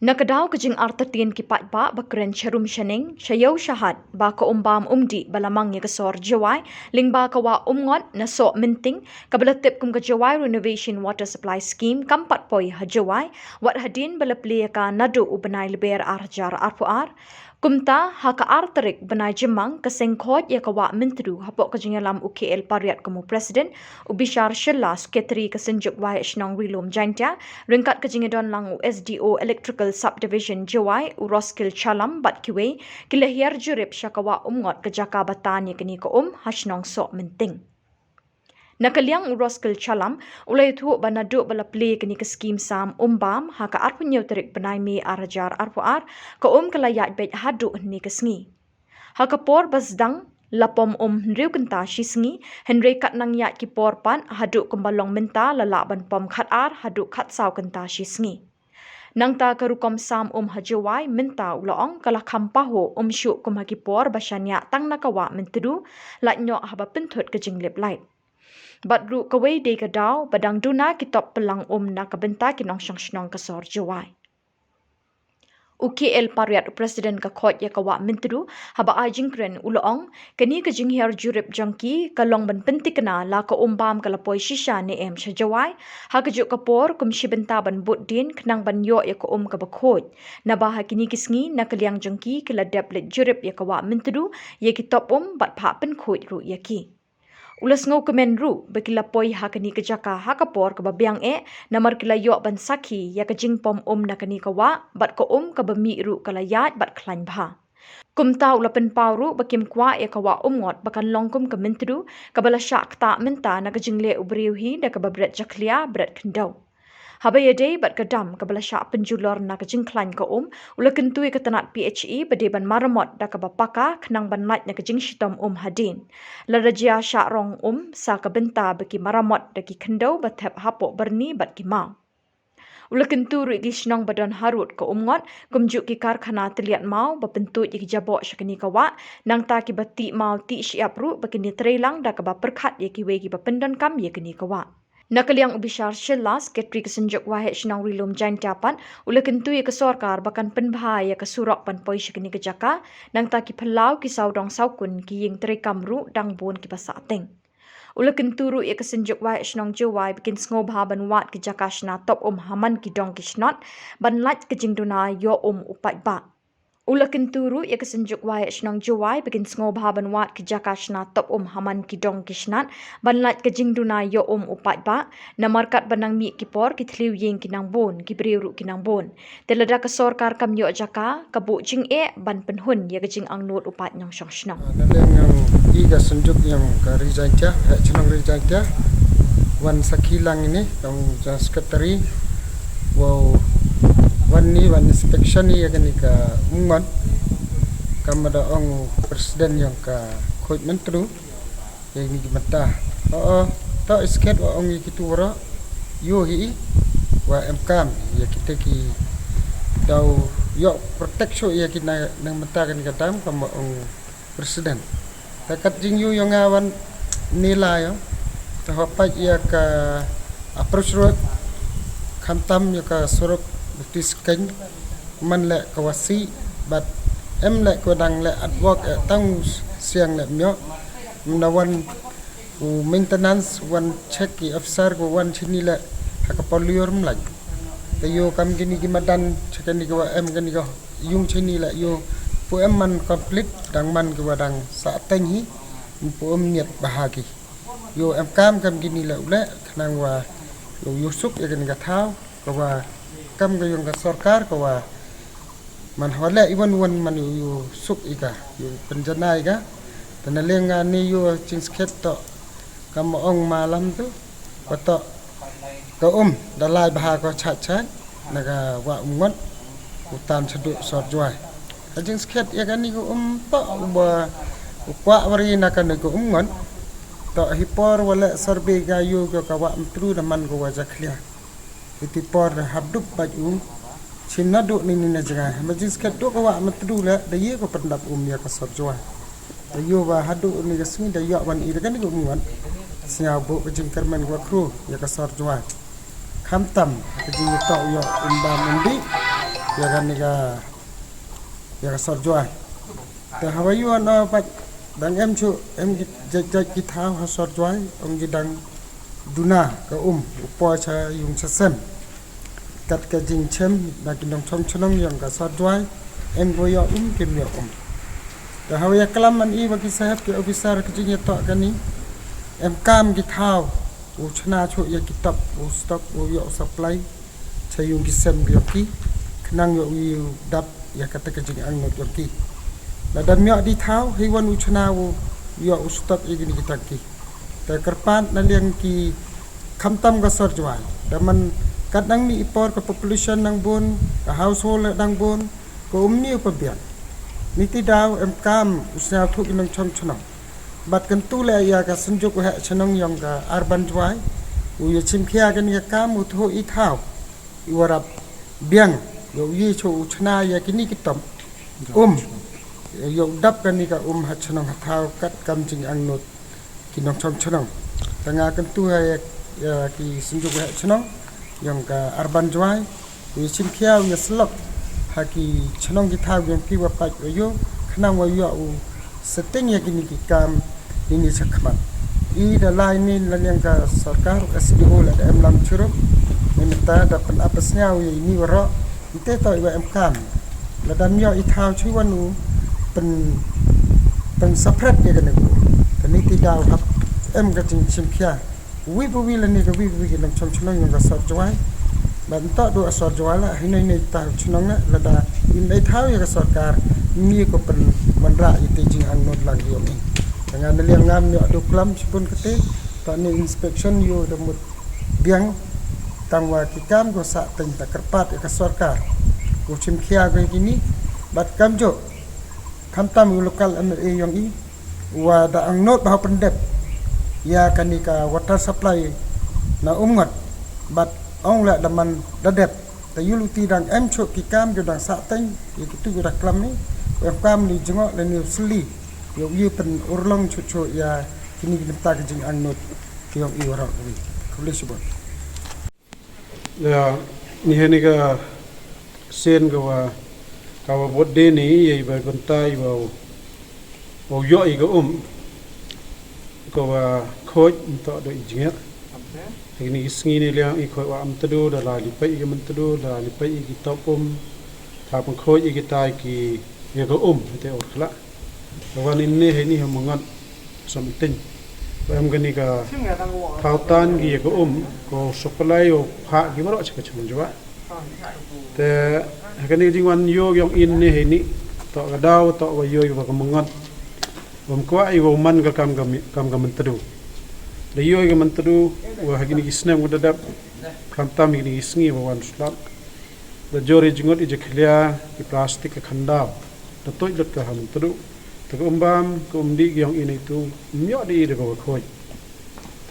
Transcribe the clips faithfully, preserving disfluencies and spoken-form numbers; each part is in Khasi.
Na ka daw ka jingartatien ki paidbah ba kren sharum shaneng, shaiew shahat ba ka umbam umdih ba la mang ïa ka sor Jowai lyngba ka wah Umngot na Sohmynting, kaba la tip kum ka Jowai Renovation Water Supply Scheme, kam pat poi ha Jowai wat hadien ba la plie ïa ka naduh u bnai Lber ar hajar arphew ar. Kumta, ha ka ar tarik bnai Jymmang, ka seng khot ïa ka wah Myntdu hapoh ka jingïalam u K L Pariat kum u President, u Bishar Shylla, Secretary ka Synjuk Waheh Shnong Ri-lum Jaintia, ryngkat ka jingïadon lang u S D O Electrical Subdivision Jowai, u Roskil Chalam bad kiwei, ki la hiar jurip sha ka wah Umngot, ka jaka ba tan ïa kane ka um ha shnong Sohmynting. Na ka liang u Roskil Chalam, u la ïathuh ba naduh ba la plie kane ka skim sam umbam ha ka arphew hynñiew tarik bnai May ar hajar arphew ar, ka um ka la ïaid beit haduh hynne ka sngi. Ha ka por ba sdang, la pom um hynriew kynta shi sngi, hynrei kat nang ïaid ki por pat, haduh kumba long mynta la lah ban pom khat ar haduh khat saw kynta shi sngi. Nangta ka rukom sam um ha Jowai mynta, u la ong, ka la kham pahuh, ym shuh kum ha ki por ba shaniah tang na ka wah Myntdu, lait noh haba pynthut ka jinglip lait. Bad ruh kawei dei ka daw ba dang duna ki top pynlang um na ka bynta ki nongshong shnong ka sor Jowai. U K L Pariat, u President ka khot ïa ka wah Myntdu, haba ai jingkren, u la ong, kane ka jinghiar jurip jong ki ka long ban pynthikna la ka umbam ka la poi shisha ne em sha Jowai, ha kajuh ka por kum shi bynta ban bud dien khnang ban ïoh ïa ka um kaba khuid. Naba ha kine ki sngi, na ka liang jong ki, ki la dep leit jurip ïa ka wah Myntdu, ïa ki top um bad phah pynkhuid ruh ïa ki. U la sngewkmen ruh ba ki la poi ha kane ka jaka ha ka por kaba biang eh, namar ki la ïoh ban sakhi ïa ka jingpom um na kane ka wah, bad ka um kaba mih ruh ka la ïaid bad khlaiñ bha. Kumta u la pynpaw ruh ba kim kwah ïa ka wah Umngot ba kan long kum ka Myntdu, kaba la shah ktah mynta na ka jingleh u briew hi da kaba bret jakhlia bret khyndew. Haba ïadei bad ka dam kaba la shah pynjulor na ka jingkhlaiñ ka um, u la kyntu ïa ka tnat P H E ba dei ban maramot da kaba paka khnang ban lait na ka jingshitom um hadien. Lada jia shah rong um sa ka bynta ba ki maramot da ki khyndew ba thep hapoh byrni bad ki maw. U la kyntu ruh ïa ki shnong ba don harud ka Umngot, kumjuh ki karkhana tylliat maw ba pyntuid ïa ki jaboh sha kane ka wah, nangta kiba tih maw tih shyiap ruh ba kin ïatreilang da kaba pyrkhat ïa kiwei kiba pyndonkam ïa kane ka wah. Na ka liang u Bishar Shylla, Secretary ka Synjuk Waheh Shnong Ri-lum Jaintia pat, u la kyntu ïa ka sorkar ba kan pynbha ïa ka surok ban poi sha kane ka jaka, nangta ki phyllaw ki sawdong sawkun ki ïing treikam ruh dang bun kiba sahteng. U la kyntu ruh ïa ka Synjuk Waheh Shnong Jowai ba kin sngewbha ban wad ki jaka shna top um ha man ki dong ki shnat, ban lait ka jingduna ïoh um u paidbah. U la kyntu ruh ïa ka Synjuk Waheh Shnong Jowai ba kin sngewbha ban wad ki jaka shna top um ha man ki dong ki shnat, ban lait ka jingduna ïoh um u paidbah, namar katba nang mih ki por ki thliew ïing ki nang bun, ki briew ruh ki nang bun. Te lada ka sorkar kam ïoh jaka, ka buh jingeh ban pynhun ïa ka jingangnud u paid nongshong shnong. Na liang jong i ka Synjuk jong ka Ri Jaintia, Waheh Shnong Ri Jaintia, wan sakhi lang ine, ka jong Secretary, wow, wan ni, wan inspection ïa kane ka Umngot, kam da ong u President jong ka Khuid Myntdu, ïa kine ki mynta. O, o, to i skhet wa ong ïa kitu waroh, ïoh hi, wa em kam ïa kita ki daw ïoh protect shuh ïa ki na, nang mynta kane ka dam, kam wa ong President. Te kat jingïoh ïa nga wan ni la ïoh. Te hapait ïa ka approach road, khamtam ïa ka surok Baptist Keny, man leh ka wasi, bad em leh ka dang leh artwork, eh, tang siang leh myo. Mna wan u maintenance, wan check ki officer ko wan chini leh ha ka polio rum leh. Te ïoh kam kini ki madan check kini ki wa em kini ko yung chini leh ïoh pu em man complete, dang man ki wa dang sa teng hi, pu em niat bahagi. Ïoh em kam kam kini leh u leh, khnang wa ïoh, ïoh suk ïa kini ka thaw, ka wa kam ka yung ka sorkar, ka wa man hwa leh iwan wan man ïoh, ïoh suk ïa ka, ïoh pynjanai ïa ka. Te na liang nga ni ïoh jingskhet to, kam ong ma lam tu, wa to ka um da lai bha ko chait chait, na ka wa Umngot, u tan chadu sor Jowai. Ka jingskhet ïa kani ka um to, u ba u kwah wari na kani ka Umngot. To hi por wa leh survey ka ïoh ka wa Myntdu da man ko wa jakhlia. Iti por da hap dup bad u chim na duk ni ni na jngai. Ma jingskhet duk ka wa Myntdu leh, da ïoh ka pyndap um ïa ka sor Jowai. Da ïoh wa haduh ni ka sngi da ïoh wan i da kani ka Umngot. Sñiaw bu ka jingkyrmen wa kru ïa ka sor Jowai. Khamtam ka jingïatoh ïoh um ba myndi. Ïa kane ka, ïa ka sor Jwai. Te haba ïoh na pat dang em shuh, em ki jait jait ki thaw ha sor Jwai, ong ki dang duna ka um u poi sha ïung sha sem. Kat ka jingchem na ki nongchong chnong ïong ka sor Jwai, em ko ïoh um, kim ïoh um. Te haba ïaklam man i ba ki sahep ki officer ka jingïatoh kane, em kam ki thaw u chna shuh ïa ki top, u stock, u ïoh u supply cha ïung ki sem ïong ki, khnang ïoh u dap ïa kata ka jingangnud ïong ki. Lada ym ïoh di thaw, hei wan u chna u ïoh u stock ïa kine ki tangki. Te kyrpad na liang ki khamtam ka sor Jwai. Da man kat nang mih i por ka population nang bun, ka household nang bun, ka um ni u pynbiang. Niti daw em kam u sñiawthuh ki nongchong chnong. Bad kyntu leh ïa ka Synjuk Waheh Chnong ïong ka Urban Jwai, u ïa chimkhia kane ka kam u thuh i thaw, i warap biang, ïa u ïa shuh u chna ïa kine ki tom um, ïa u dap kane ka um ha chnong ha thaw kat kam jingangnud ki nongchong chnong. Te nga kyntu ha ïa, ïa ki Synjuk Waheh Chnong ïong ka Urban Jwai, u ïa chimkhia, u ïa slok ha ki chnong ki thaw ïong ki wa pait wa ïoh, khnang wa ïoh u setting ïa kine ki kam, ine shakhmat. I da lai nin la liang ka sorkar, S D O la da em lam churup, mynta da pynap pysñiaw ïa ini waroh, ite to iwa em kam. Lada ym ïoh i thaw chi wan u pyn, pynsaphret ïa kane u. Kane ti daw hap em ka jingchimkhia. Wi pa wi lane ka wi pa wi ki nongchong chnong ïong ka sor Jwai. Bad nto du a sor Jwai la, hynne hynne ta chnong la, lada im ei thaw ïa ka sorkar, ngi ko pynwanrah ïa te jingangnud lang ïong i. Te nga na liang ngam ïoh du klam shibun kate, ta ne inspection ïoh da mut biang, tang wa ki kam ko sah teng ta kyrpad ïa ka sorkar. Ko chimkhia ko ïa kini, bad kamjooh, khamtam u local M L A ïong i, wa da angnud ba ha pyndep ïa kane ka water supply na Umngot, bad ong la da man da dep, ta ïulu ti dang em chooh ki kam ki dang sah teng, ïa kitu ki da klam ni, em kam ni jngoh lane u sli, ïa u ïa pyn urlong chooh chooh ïa kini ki bynta ki jingangnud ki ïong i waroh wi. Khublei shibun. Ïa, ni hynne ka sien ka wa, ka wa bud de ni, ïa i ba bynta i wa u, wa u ïoh i ka um, ka wa khooid nto do i jngoh. Hynne ki sngi ni liang i khooid wa Myntdu, da la lipait i ka Myntdu, da la lipait i ki top um, ta pynkhooid i ki tai ki, ïa ka um, te ur khla. Wan ynne hynne ha Umngot, Samting. Wa em kani ka thaw tan ki ïa ka um, ko supply u phah ki baroh cha ka chnong Jwai. Te ha kani ka jingwan ïoh ïong ynne hynne, to ka daw, to wa ïoh ïa ka Umngot. Wa ym kwah ïa wa man ka kam ka mi-, kam ka Myntdu. Da ïoh ïa ka Myntdu, wa ha kini ki snem wa da dep, khamtam kini ki sngi wa wan slap. Da jur i jngut i jakhlia, i plastik ka khyndaw. Da tuid lut ka ha Myntdu. Te ka um bam, ka um dih ki ïong i neitu, ym ïoh dih i da ka wa khooid.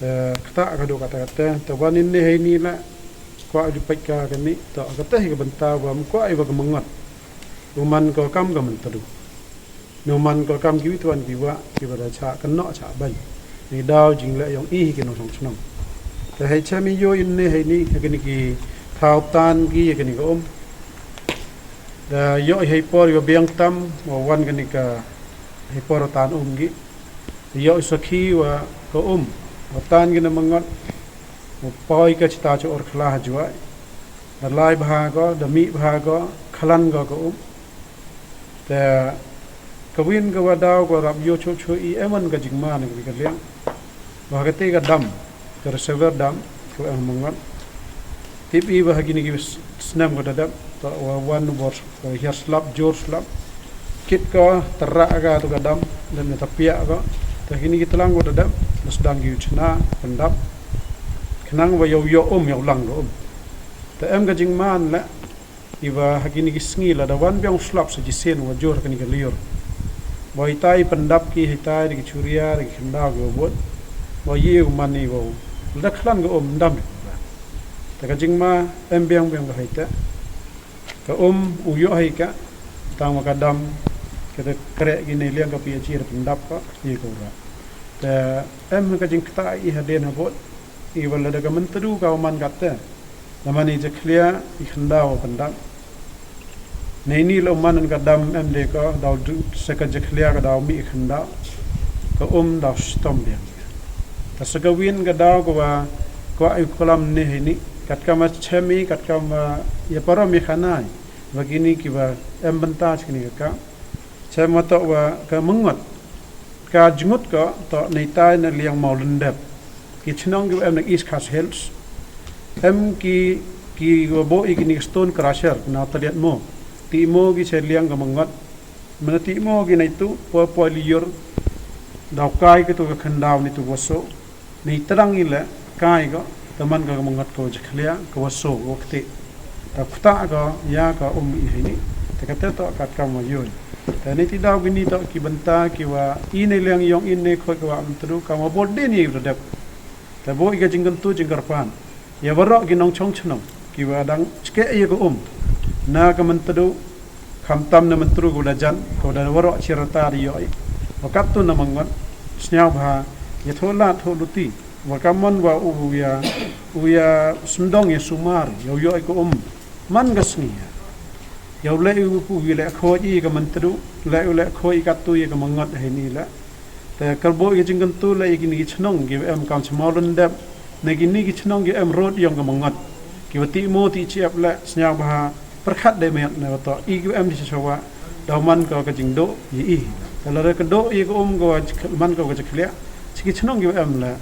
Te kata ka duk kata kata, te wan ynne hynne la, kwah u lipait ka kani, te kata hi ka bynta wa ym kwah i wa ka Umngot. U man ko kam ka Myntdu. Ngi man ko kam kiwi tuan kiwa, kiwa da cha kynnoh cha beiñ. Ni daw jingleh ïong i hi ki nongchong chnong. Te hei chem i ïoh ynne hynne, ha kini ki thaw tan ki, ha kini ka um. Da ïoh i hei por ïoh biang tam, wa wan kani ka hei por tan um ki. Da ïoh i sakhi wa ka um, wa tan ki na Umngot, wa poi ka chita cha Urkhla ha Jwai. Da lai bha ko, da mih bha ko, khlan ko ka um. Te ka win ka wa daw ko rap ïoh chooh chooh i em wan ka jingma na ka liang. Wa ha kate ka dam, ka reservoir dam, ka wa em ha Umngot. Tip i wa ha kini ki s-, snem ko da dep, to wa wan bor, wa hiar slap, jur slap. Kit ko, tyrrah ka tu ka dam, dam na tapiak ko. Te kini ki tlang ko da dep, da sdang ki u chna, pyndap. Khnang wa ïoh ïoh um, ïoh lang ko um. Te em ka jingman la, iwa ha kini ki sngi la da wan biang slap sa jisien wa jur ha kini ki liur. Wa itai pyndap ki itai da ki churia da ki khyndaw ki wa bud. Wa ïoh man i wa u. La da khlan ka um dam. Te ka jingma em biang biang ka hei te. Ka um u ïoh hei ka. Tang wa ka dam. Ka te kreh ki ne liang ka pia chi da pyndap ka. Ïoh ka u ra. Te em ka jingkta i ha den ha bud. Iwa la da ka Myntdu ka u man ka te. Namar i jakhlia i khyndaw pyndap. Neini la u man ka dam em de ko, daw du, sa ka jakhlia ka daw mih khyndaw. Ka um daw shitom biang. Ta sa ka win ka daw ka wa, ka wa u klam ne heini. Kat kam wa chem i, kat kam wa ya parom ya khanai. Wa kini ki wa em bynta kini ka ka. Chem wa to wa ka mengot. Ka jngut ko to neitai na liang Mawlyndep. Ki chnong ki em na East Khasi Hills. Em ki, ki wa bo i kini stone crusher na taliat mo. Ti mo ki se liang ka mengot. Mana ti mo ki nai tu, po po liur. Daw kai ki tu ka khandaw ni tu waso. Ni terang i le, kai ko, teman ka mengot ko jakhlia, ko waso, ko kti. Ta khuta ko, ya ko um i heini. Ta kate to kat kam wa yoi. Ta ni ti daw kini to ki bynta ki wa i ne liang yong i ne khoi ko wa Myntdu ka wa bol de ni redep. Ta bo i ka jingkyntu jingkyrpad. Ya warok ki nongchong chnong ki wa dang chke ya ko um. Na ka Myntdu khamtam na Myntdu ko da jan ko da warok chirata di yoi. Wa kat tu na mengot sniaw bha ya thola tholuti. Wa kamon wa u ya u ya sendong ya sumar ya u yoi ko um. Man ka sngi ya. Ya u le u ku wi le khoi i ka Myntdu, le u le khoi i katu i ka mengot heini le. Te kyrbo i ka jingkyntu le i kini ki chnong ki em kam cha Mawlyndep, ne kini ki chnong ki em rot yong ka mengot. Ki wa ti mo ti chiap le sniaw bha pyrkhat de miat ne wa to i ki em di chawa. Daw man ko ka jingdo i i. Te la re ka do i ka um ko wa jik-, man ko ka jakhlia. Chi ki chnong ki wa em le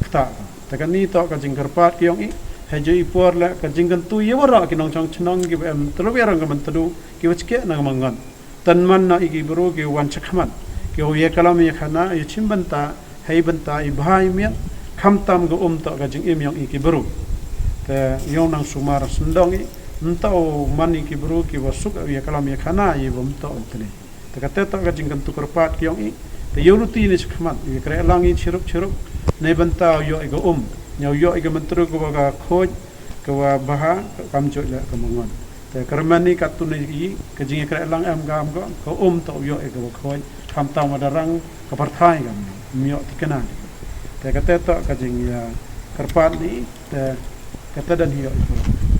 kta. Te kani to ka jingkyrpad ki yong i. He jo i por le ka jingkyntu i warok ki nongchong chnong ki wa em telu wa rong ka Myntdu ki wa chke na ka mengot. Tan man na i ki bru ki wan chakhmat. Ki u ye kalam ye khana, ye chim bynta, hei bynta, i bha i miat, khamtam ka um to ka jingim yong i ki bru. Te yong nang sumar sendong i, nta u man i ki bru ki wa suk u ye kalam ye khana, i wa mta u tene. Te kate to ka jingkyntu kyrpad ki yong i, te yow luti ne chakhmat, i kre lang i chirup chirup, ne bynta u yo i ka um, yow yo i ka Myntdu ka wa ka khoj, ka wa bha, ka kam joj le ka mengot. Te kyrmen ni katu ni i, ka jingkyrkhu lang em kam ko, ka um to u yo i ka wa khoi, khamtam wa da rang ka pyrthai kam ni, um yo ti kena ni. Te kate to ka jing ya kyrpad ni, te kate dan hi yo i ko.